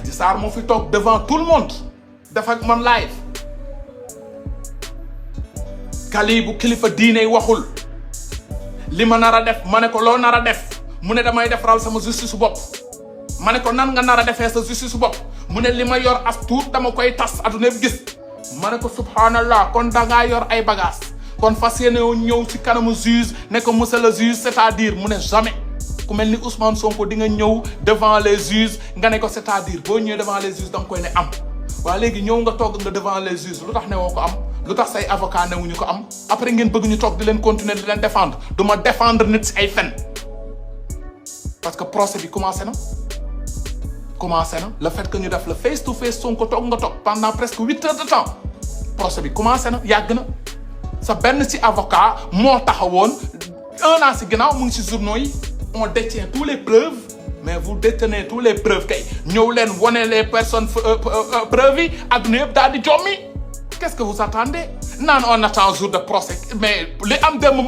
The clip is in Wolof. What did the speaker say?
Adji Sarr moo fi toog devant tout le monde def ak man live Kali bu kilifa diine waxul li ma nar a def ma ne ko loo nar a def mu ne damay defaral sama justice su bopp ma ne ko nan nga nar a defee sa justice su bopp mu ne li ma yor as tuut dama koy tas adduna bi gis ma ne ko subhanallah kon dangaa yor ay bagages kon fas yéene ñëw ci kanamu juge ne ko monsieur le juge c'est-à-dire mu ne jamais ku mel ni Ousmane Sonko di nga ñëw devant les juges nga ne ko c'est-à-dire boo ñëwee devant les juges da nga koy ne am waa léegi ñëw nga togg nga devant les juges lu tax ne woo ko am lu tax say avocat newuñu ko am après ngeen bëgg ñu toog di leen continuer di leen défendre du ma défendre nit si ay fen parce que procès bi commencé na le fait que ñu def le face to face Sonko toog nga toog pendant presque 8 heures de temps procès bi commencé na yàgg na sa benn ci avocat moo taxawoon 1 an ci ginnaaw mu ngi ci journaux yi on détient tous les preuves mais vous détenez tous les preuves kay ñëw leen wane les personnes preuves yi adduna yëpp daal di jommi qu'est-ce que vous attendez naan on attend jour de procès mais li am démb